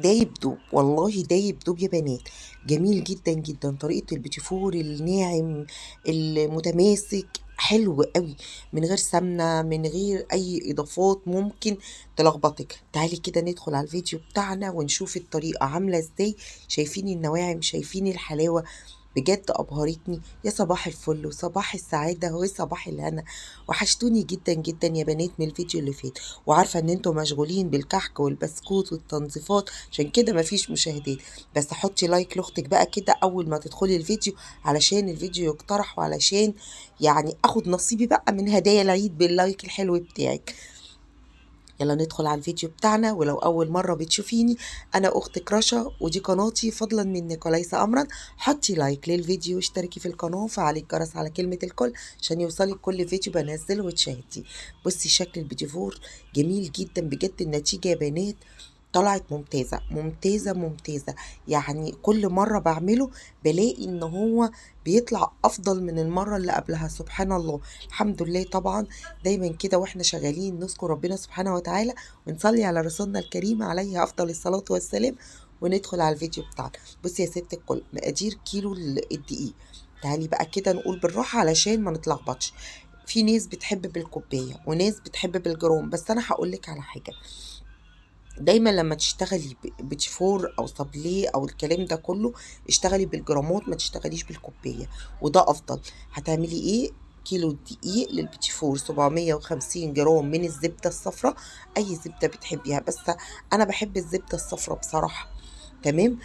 دايب دوب، والله دايب دوب يا بنات. جميل جدا جدا. طريقة البيتيفور الناعم المتماسك حلو قوي، من غير سمنة، من غير أي إضافات ممكن تلخبطك. تعالي كده ندخل على الفيديو بتاعنا ونشوف الطريقة عاملة ازاي. شايفين النواعم، شايفين الحلاوة، بجد أبهرتني. يا صباح الفل وصباح السعادة وصباح الهنا. وحشتوني جدا جدا يا بنات من الفيديو اللي فات، وعارفة ان انتوا مشغولين بالكحك والبسكوت والتنظيفات، عشان كده مفيش مشاهدات. بس حطي like لاختك بقى كده اول ما تدخلي الفيديو، علشان الفيديو يقترح، وعلشان يعني اخد نصيبي بقى من هدايا العيد بال like الحلو بتاعك. يلا ندخل على الفيديو بتاعنا. ولو أول مرة بتشوفيني، أنا أختك رشا ودي قناتي، فضلا منك وليس أمرا حطي like للفيديو واشتركي في القناة وفعلي الجرس على كلمة الكل عشان يوصلك كل فيديو بنزله وتشاهديه. بصي شكل البيتيفور جميل جدا بجد. النتيجة يا بنات طلعت ممتازة ممتازة ممتازة. يعني كل مرة بعمله بلاقي ان هو بيطلع افضل من المرة اللي قبلها، سبحان الله الحمد لله. طبعا دايما كده واحنا شغالين نذكر ربنا سبحانه وتعالى ونصلي على رسولنا الكريم عليه افضل الصلاة والسلام، وندخل على الفيديو بتاعنا. بصي يا ست الكل، مقادير كيلو الدقيق. تعالي بقى كده نقول بالراحة علشان ما نتلخبطش. في ناس بتحب بالكوباية وناس بتحب بالجرام، بس انا هقولك على حاجة. دايما لما تشتغلي بيتيفور او صابليه او الكلام ده كله، اشتغلي بالجرامات، ما تشتغليش بالكوبايه، وده افضل. هتعملي ايه؟ كيلو دقيق للبيتيفور، 750 جرام من الزبدة الصفراء، اي زبدة بتحبيها، بس انا بحب الزبدة الصفراء بصراحة. تمام.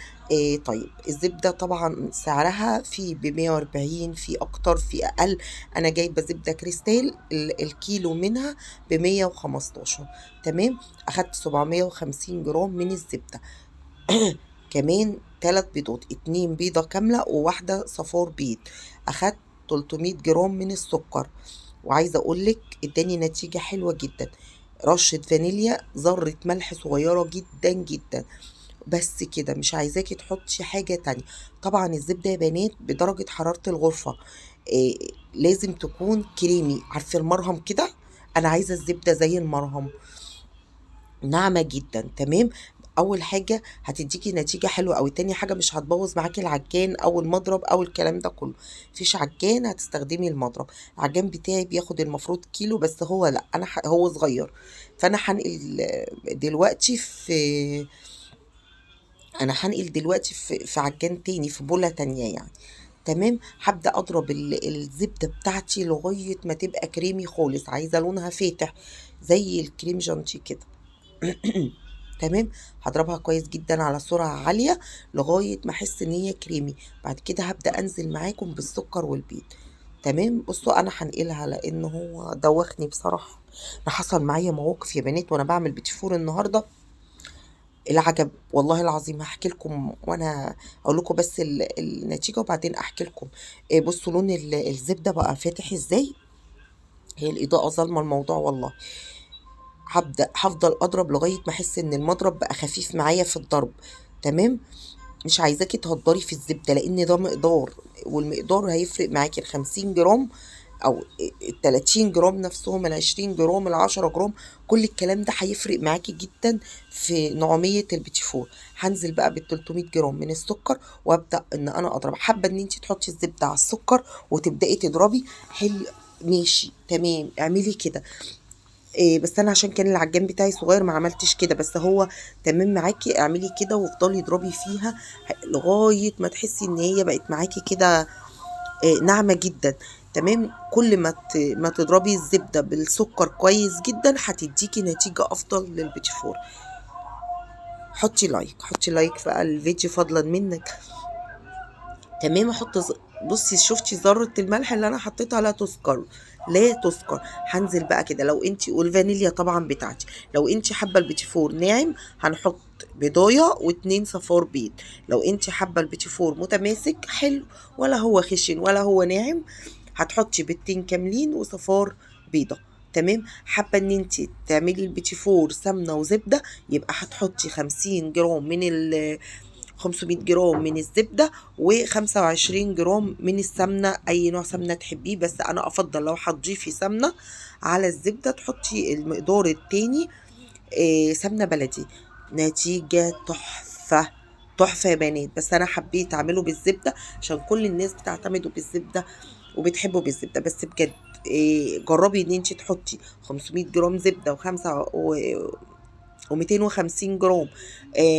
طيب الزبدة طبعا سعرها في ب140، في اكتر في اقل. انا جايبه زبدة كريستال، الكيلو منها ب115. تمام. اخدت 750 جرام من الزبدة. كمان 3 بيضات، 2 بيضة كاملة وواحدة صفار بيض. اخدت 300 جرام من السكر، وعايزه اقولك اداني نتيجة حلوة جدا. رشه فانيليا، ذره ملح صغيرة جدا جدا، بس كده. مش عايزاكي تحطي حاجة تانية. طبعا الزبدة يا بنات بدرجة حرارة الغرفة، لازم تكون كريمي، عارفه المرهم كده؟ انا عايزه الزبدة زي المرهم، ناعمة جدا. تمام. اول حاجة هتديكي نتيجة حلوة قوي. تاني حاجة مش هتبوظ معاكي العجان او المضرب او الكلام ده كله. مفيش عجان هتستخدمي المضرب. العجان بتاعي بياخد المفروض كيلو، بس هو لا، انا هو صغير، فانا هنقل دلوقتي في، انا هنقل دلوقتي في عجان تاني، في بوله تانية يعني. تمام. هبدا اضرب الزبدة بتاعتي لغاية ما تبقى كريمي خالص، عايزه لونها فاتح زي الكريم جانتي كده. تمام. هضربها كويس جدا على سرعة عالية لغاية ما احس ان هي كريمي. بعد كده هبدا انزل معاكم بالسكر والبيض. تمام. بصوا انا هنقلها لان هو دوخني بصراحة. انا حصل معايا مواقف يا بنات وانا بعمل بيتيفور النهارده، العجب والله العظيم. هحكي لكم وانا اقول لكم بس النتيجة وبعدين احكي لكم. بصوا لون الزبدة بقى فاتح ازاي. هي الاضاءة ظالمه الموضوع والله. هفضل اضرب لغاية ما احس ان المضرب بقى خفيف معايا في الضرب. تمام. مش عايزاكي تهدري في الزبدة لان ده مقدار، والمقدار هيفرق معاكي. ال50 جرام او ال30 جرام نفسهم، ال20 جرام، ال10 جرام، كل الكلام ده هيفرق معاكي جدا في نعوميه البيتيفور. هنزل بقى بال300 جرام من السكر وابدا ان انا اضرب. حابة ان انت تحطي الزبدة على السكر وتبداي تضربي، حلو ماشي تمام، اعملي كده. بس انا عشان كان العجان بتاعي صغير ما عملتش كده، بس هو تمام معاكي. اعملي كده وافضلي اضربي فيها لغاية ما تحسي ان هي بقت معاكي كده، ناعمة جدا. تمام. كل ما تضربي الزبدة بالسكر كويس جدا هتديكي نتيجة افضل للبيتيفور. حطي like، حطي like في الفيديو فضلا منك. تمام. احط بصي شفتي ذره الملح اللي انا حطيتها؟ لا تذكر، لا تذكر. هنزل بقى كده لو انتي، والفانيليا طبعا بتاعتي، لو انتي حابة البيتيفور ناعم هنحط بيضايه و2 صفار بيض. لو انتي حابة البيتيفور متماسك حلو، ولا هو خشن ولا هو ناعم، هتحطي بيضتين كاملين وصفار بيضة. تمام. حابة ان انتي تعملي البيتيفور سمنه وزبده، يبقى هتحطي 50 جرام من ال 500 جرام من الزبدة و25 جرام من السمنة، أي نوع سمنة تحبيه، بس أنا أفضل لو هتضيفي سمنة على الزبدة تحطي المقدار التاني، سمنة بلدي. نتيجة تحفة. تحفة تحفة يا بنات. بس انا حبيت اعمله بالزبده عشان كل الناس بتعتمده بالزبده وبتحبه بالزبده. بس بجد جربي ان انت تحطي 500 جرام زبدة و250 جرام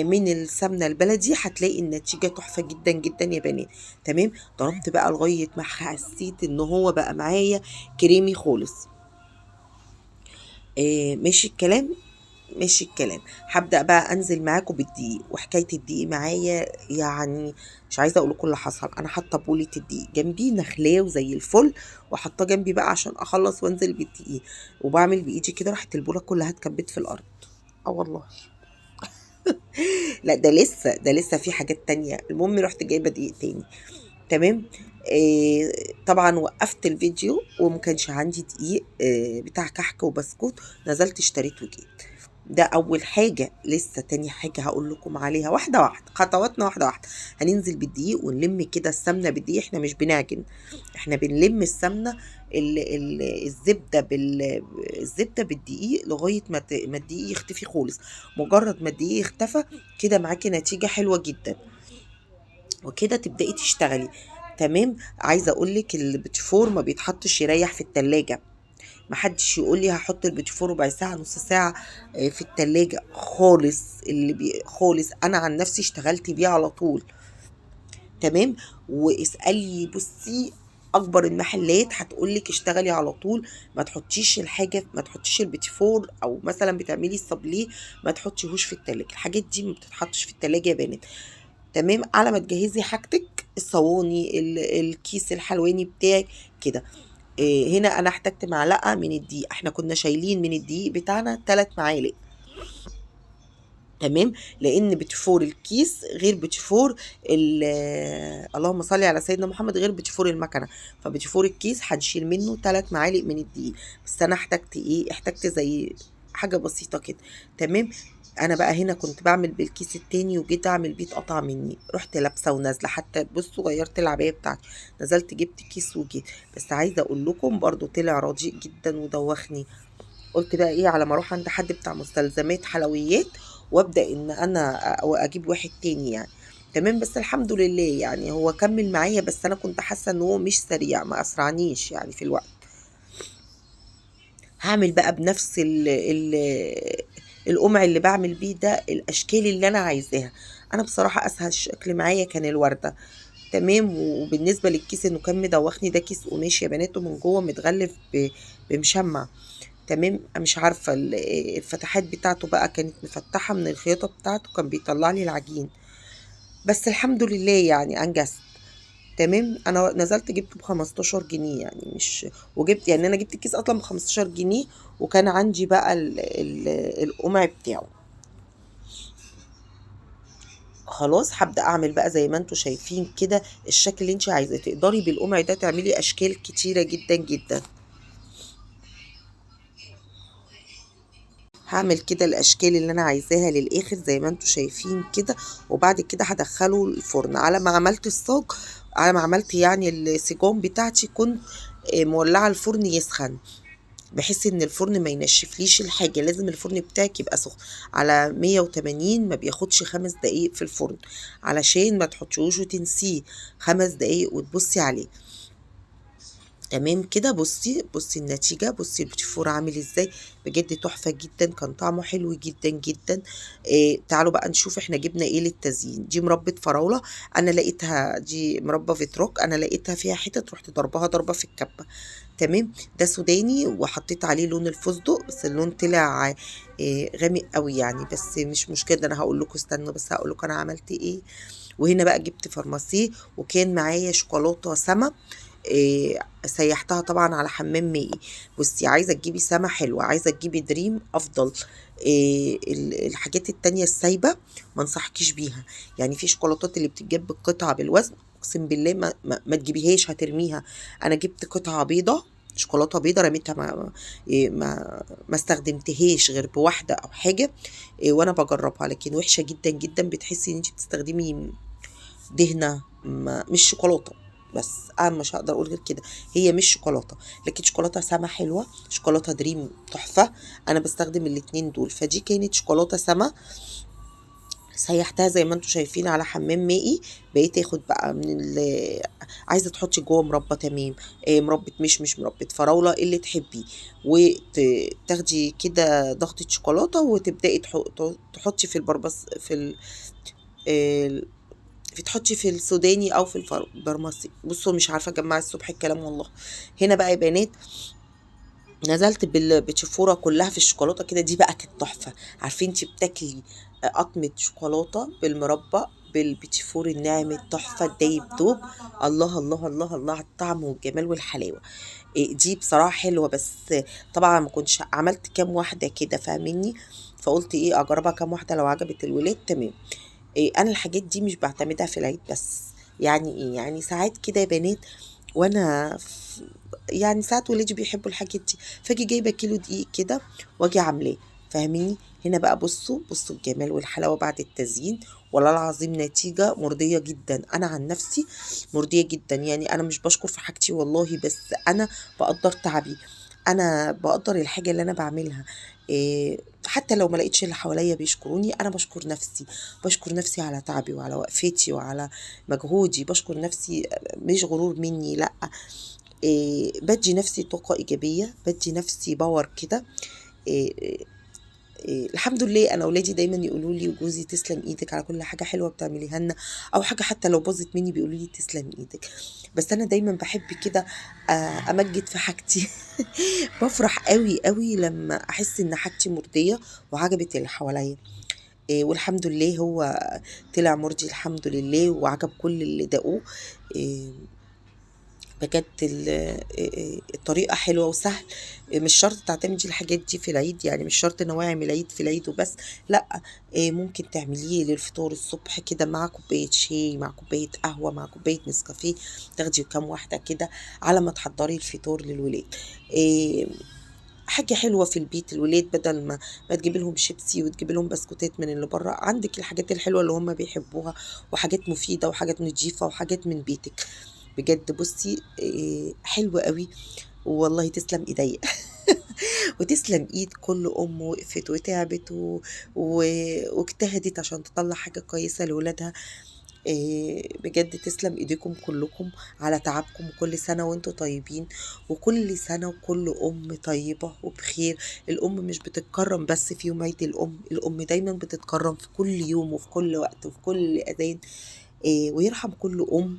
من السمنة البلدي، هتلاقي النتيجة تحفة جدا جدا يا بنات. تمام. ضربت بقى لغاية ما حسيت ان هو بقى معايا كريمي خالص. ماشي الكلام، ماشي الكلام. هبدأ بقى انزل معاكم بالدقيق، وحكاية الدقيق معايا يعني مش عايزة اقول لكم اللي حصل. انا حاطة بولة الدقيق جنبي نخلاه وزي الفل، وحاطاه جنبي بقى عشان اخلص وانزل بالدقيق، وبعمل بايدي كده راحت البولة كلها اتكبت في الارض. والله لا ده لسه، ده لسه في حاجات تانية. المهم رحت جايبة دقيق تاني. تمام. طبعا وقفت الفيديو وما كانش عندي دقيق بتاع كحك وبسكوت، نزلت اشتريت وجيت. ده اول حاجة. لسه تاني حاجة هقول لكم عليها، واحدة واحدة، خطواتنا واحدة واحدة. هننزل بالدقيق ونلم كده السمنة بالدقيق. احنا مش بنعجن، احنا بنلم السمنة الزبدة الزبدة بالدقيق لغاية ما الدقيق يختفي خالص. مجرد ما الدقيق اختفى كده معاكي نتيجة حلوة جدا، وكده تبدأي تشتغلي. تمام. عايزة اقولك البيتفور ما بيتحطش يريح في التلاجة. محدش يقول لي هحط البيتفور ربع ساعة نص ساعة، في التلاجة خالص. اللي بي خالص، انا عن نفسي اشتغلت بيه على طول. تمام. واسألي بصي اكبر المحلات هتقولك اشتغلي على طول، ما تحطيش الحاجة، ما تحطيش البيتفور، او مثلا بتعملي الصبليه ما تحطيهوش في التلاجة. الحاجات دي ما بتتحطش في التلاجة يا بنات. تمام. على ما تجهزي حاجتك، الصواني، الكيس الحلواني بتاعك كده. هنا انا احتجت معلقه من الدقيق، احنا كنا شايلين من الدقيق بتاعنا 3 معالق. تمام. لان بتفور الكيس غير بتفور اللهم صل على سيدنا محمد، غير بتفور المكنه. فبتفور الكيس هنشيل منه 3 معالق من الدقيق. بس انا احتجت ايه؟ احتجت زي حاجة بسيطة كده. تمام. انا بقى هنا كنت بعمل بالكيس التاني وجيت اعمل بيه اتقطع مني، رحت لابسه ونازلة، حتى بصوا غيرت العباية بتاعتي، نزلت جبت كيس وجيت. بس عايزه اقول لكم برضو طلع رديء جدا ودوخني. قلت بقى ايه، على ما اروح عند حد بتاع مستلزمات حلويات وابدا ان انا اجيب واحد تاني يعني. تمام. بس الحمد لله يعني هو كمل معايا، بس انا كنت حاسه ان هو مش سريع، ما اسرعنيش يعني في الوقت. هعمل بقى بنفس القمع اللي بعمل بيه ده الاشكال اللي انا عايزاها. انا بصراحة اسهل شكل معايا كان الورده. تمام. وبالنسبة للكيس انه كان مدوخني، ده كيس قماش يا بنات ومن جوه متغلف بمشمع. تمام. مش عارفه الفتحات بتاعته بقى كانت مفتحة من الخياطة بتاعته، كان بيطلع لي العجين، بس الحمد لله يعني انجزت. تمام. انا نزلت جبته ب15 جنيه يعني، مش وجبت يعني، انا جبت الكيس اصلا ب15 جنيه، وكان عندي بقى القمع بتاعه. خلاص هبدأ اعمل بقى زي ما انتوا شايفين كده الشكل اللي انت عايزاه. تقدري بالقمع ده تعملي اشكال كتيرة جدا جدا. هعمل كده الاشكال اللي انا عايزاها للاخر زي ما انتوا شايفين كده، وبعد كده هدخله الفرن. على ما عملت الصاج، على ما عملت يعني السيجون بتاعتي، كنت مولعه الفرن يسخن، بحيث ان الفرن ما ينشفليش الحاجة. لازم الفرن بتاعك يبقى سخن على 180، ما بياخدش 5 دقايق في الفرن، علشان ما تحطيهوش وتنسيه 5 دقايق وتبصي عليه. تمام كده. بصي النتيجة، بصي البوتيفور عامل ازاي، بجد تحفة جدا، كان طعمه حلو جدا جدا. تعالوا بقى نشوف احنا جبنا ايه للتزيين. دي مربى فراولة، انا لقيتها، دي مربى فيتروك، انا لقيتها فيها حتت، رحت ضربها ضربة في الكبة. تمام. ده سوداني وحطيت عليه لون الفستق، بس اللون طلع غامق قوي يعني، بس مش مشكلة، ده انا هقول لكم، استنوا بس هقول لكم انا عملت ايه. وهنا بقى جبت فرماسيه، وكان معايا شوكولاتة سما، سيحتها طبعا على حمام مائي. بصي عايزه تجيبي سما حلوة، عايزه تجيبي دريم افضل. الحاجات التانية السايبه ما انصحكيش بيها يعني. في شوكولاتات اللي بتتجاب بالقطعه بالوزن، اقسم بالله ما تجيبيهاش، هترميها. انا جبت قطعه بيضة، شوكولاتة بيضة، رميتها، ما استخدمتهاش غير بواحدة او حاجة، وانا بجربها، لكن وحشة جدا جدا. بتحسي ان انت بتستخدمي دهنه، مش شوكولاتة. بس انا مش هقدر اقول غير كده، هي مش شوكولاتة، لكن شوكولاتة سما حلوة، شوكولاتة دريم تحفة، انا بستخدم الاتنين دول. فدي كانت شوكولاتة سما سيحتها زي ما انتم شايفين على حمام مائي. بقيت اخد بقى من عايزه تحطي جوه مربى، تمام، مربى مشمش، مربى فراوله، اللي تحبيه، وتاخدي كده ضغطه شوكولاتة وتبداي تحطي في البربس، في ال... في تحطي في السوداني او في البرمسي. بصوا مش عارفه اجمع الصبح الكلام والله. هنا بقى يا بنات نزلت بالبتيفوره كلها في الشوكولاتة كده، دي بقى كانت تحفة. عارفين انت بتاكلي قطمه شوكولاتة بالمربى بالبتيفور الناعم التحفة الدايب دوب، الله الله الله الله على الطعم والجمال والحلاوه. دي بصراحة حلوة، بس طبعا ما كنتش عملت كام واحدة كده فاهميني، فقلت ايه اجربها كام واحدة لو عجبت الولاد تمام. انا الحاجات دي مش بعتمدها في العيد بس، يعني ايه يعني ساعات كده يا بنات وانا يعني ساعات ولادي بيحبوا الحاجات دي، فاجي جايبه كيلو دقيق كده واجي عاملاه فاهميني. هنا بقى بصوا الجمال والحلاوه بعد التزيين، والله العظيم نتيجة مرضية جدا. انا عن نفسي مرضية جدا، يعني انا مش بشكر في حاجتي والله، بس انا بقدر تعبي، انا بقدر الحاجة اللي انا بعملها. حتى لو ما لقيتش اللي حواليا بيشكروني، انا بشكر نفسي، بشكر نفسي على تعبي وعلى وقفتي وعلى مجهودي، بشكر نفسي مش غرور مني لا. بدي نفسي طاقة ايجابية، بدي نفسي power كده. الحمد لله انا اولادي دايما يقولوا لي وجوزي تسلم ايدك على كل حاجة حلوة بتعمليها لنا، او حاجة حتى لو باظت مني بيقولوا لي تسلم ايدك. بس انا دايما بحب كده امجد في حاجتي. بفرح قوي قوي لما احس ان حاجتي مرضية وعجبت اللي حواليا. والحمد لله هو طلع مرضي الحمد لله، وعجب كل اللي دقوه. بجد الطريقة حلوة وسهل، مش شرط تعتمدي الحاجات دي في العيد، يعني مش شرط نواعم العيد في العيد وبس، لا، ممكن تعمليه للفطور الصبح كده مع كوباية شاي، مع كوباية قهوة، مع كوباية نسكافيه، تاخدي كام واحدة كده على ما تحضري الفطور للولاد. حاجة حلوة في البيت، الولاد بدل ما تجيب لهم شيبسي وتجيب لهم بسكوتات من اللي بره، عندك الحاجات الحلوة اللي هم بيحبوها، وحاجات مفيدة وحاجات نضيفة وحاجات من بيتك. بجد بصي، حلوة قوي والله، تسلم ايديا. وتسلم ايد كل ام وقفت وتعبت واجتهدت عشان تطلع حاجة كويسة لولادها. بجد تسلم ايديكم كلكم على تعبكم، وكل سنة وانتم طيبين، وكل سنة وكل ام طيبة وبخير. الام مش بتتكرم بس في يوم عيد الام، الام دايما بتتكرم في كل يوم وفي كل وقت وفي كل اذان. ويرحم كل ام،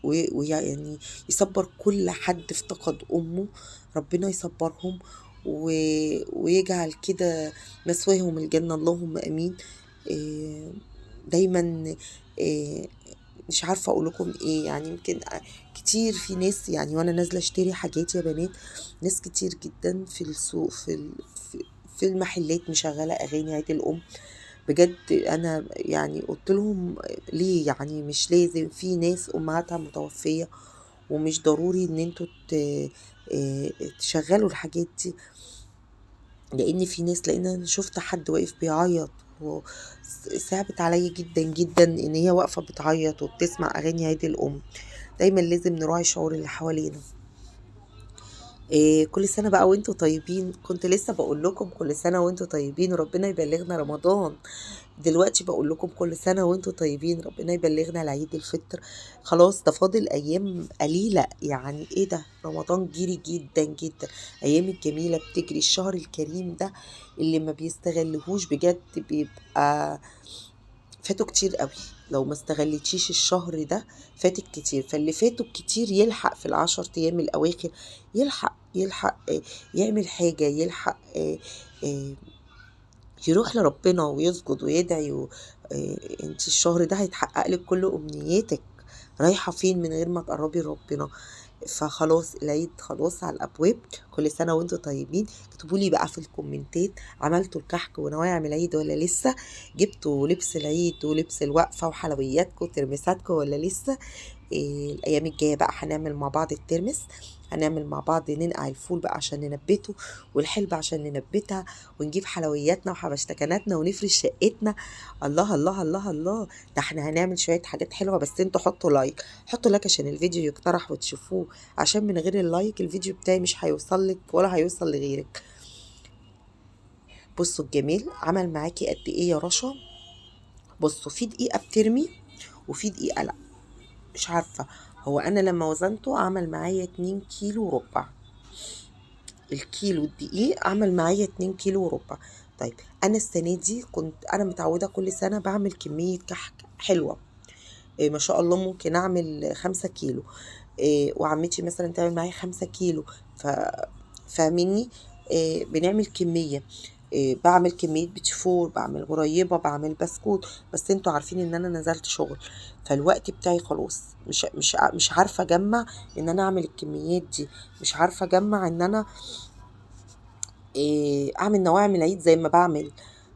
ويعني يصبر كل حد افتقد امه، ربنا يصبرهم ويجعل كده مثواهم الجنة، اللهم امين. دايما، مش عارفة اقول لكم ايه، يعني يمكن كتير في ناس، يعني وانا نازلة اشتري حاجات يا بنات، ناس كتير جدا في السوق، في المحلات مشغلة اغاني عيد الام. بجد انا يعني قلت لهم ليه، يعني مش لازم، في ناس امهاتها متوفية ومش ضروري ان انتوا تشغلوا الحاجات دي، لان في ناس، لان انا شفت حد واقف بيعيط وصعبت عليا جدا جدا ان هي واقفة بتعيط وبتسمع اغاني عيد الام. دايما لازم نراعي شعور اللي حوالينا. كل سنة بقى وانتوا طيبين. كنت لسه بقول لكم كل سنة وانتوا طيبين وربنا يبلغنا رمضان، دلوقتي بقول لكم كل سنة وانتوا طيبين، ربنا يبلغنا العيد الفطر. خلاص ده فاضل ايام قليلة، يعني ايه ده، رمضان جري جدا جدا، ايام الجميلة بتجري. الشهر الكريم ده اللي ما بيستغلهوش بجد بيبقى فاتوا كتير قوي، لو ما استغلتيش الشهر ده فاتك كتير. فاللي فاتوا كتير يلحق في ال10 ايام الاواخر، يلحق يعمل حاجة، يلحق يروح لربنا ويسجد ويدعي. انت الشهر ده هيتحقق لك كل امنياتك، رايحة فين من غير ما تقربي لربنا؟ فخلاص العيد خلاص على الابواب. كل سنة وانتم طيبين. اكتبوا لي بقى في الكومنتات، عملتوا الكحك ونواعم العيد ولا لسه؟ جبتوا لبس العيد ولبس الوقفة وحلوياتكم وترمساتكم ولا لسه؟ الايام الجاية بقى هنعمل مع بعض الترمس، هنعمل مع بعض ننقع الفول بقى عشان ننبته، والحلبة عشان ننبتها، ونجيب حلوياتنا وحبشتكناتنا ونفرش شقتنا. الله الله الله الله، ده احنا هنعمل شوية حاجات حلوة. بس انتوا حطوا like، حطوا like عشان الفيديو يقترح وتشوفوه، عشان من غير ال like الفيديو بتاعي مش هيوصل لك ولا هيوصل لغيرك. بصوا الجميل عمل معاكي قد ايه يا رشا، بصوا في دقيقة بترمي وفي دقيقة لا، مش عارفة. هو أنا لما وزنته عمل معايا 2 كيلو وربع، الكيلو الدقيق عمل معايا 2 كيلو وربع. طيب أنا السنة دي كنت أنا متعودة كل سنة بعمل كمية كحك حلوة، إيه ما شاء الله ممكن أعمل 5 كيلو، إيه وعمتي مثلا تعمل معايا 5 كيلو، فاهميني؟ إيه بنعمل كمية، إيه بعمل كمية بيتي فور، بعمل غريبة، بعمل بسكوت. بس انتوا عارفين ان انا نزلت شغل، فالوقت بتاعي خلاص مش عارفة اجمع ان انا اعمل الكميات دي، مش عارفة اجمع ان انا إيه اعمل نواعم العيد زي ما بعمل،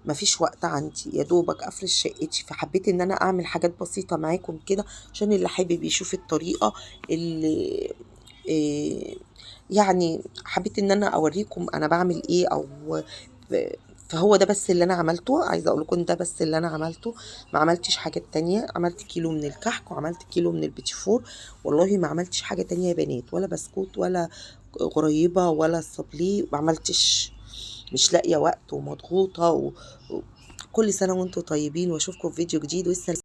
مفيش وقت عندي، يا دوبك افرش شقتي. فحبيت ان انا اعمل حاجات بسيطة معاكم كده عشان اللي حابب يشوف الطريقة اللي إيه، يعني حبيت ان انا اوريكم انا بعمل ايه او فهو ده بس اللي انا عملته. عايزه اقول لكم ده بس اللي انا عملته، ما عملتش حاجات تانية. عملت كيلو من الكحك وعملت كيلو من البيتي فور، والله ما عملتش حاجة تانية يا بنات، ولا بسكوت ولا غريبة ولا الصبليه، ما عملتش، مش لاقيه وقت ومضغوطه كل سنة وانتم طيبين، واشوفكم في فيديو جديد. والسلام.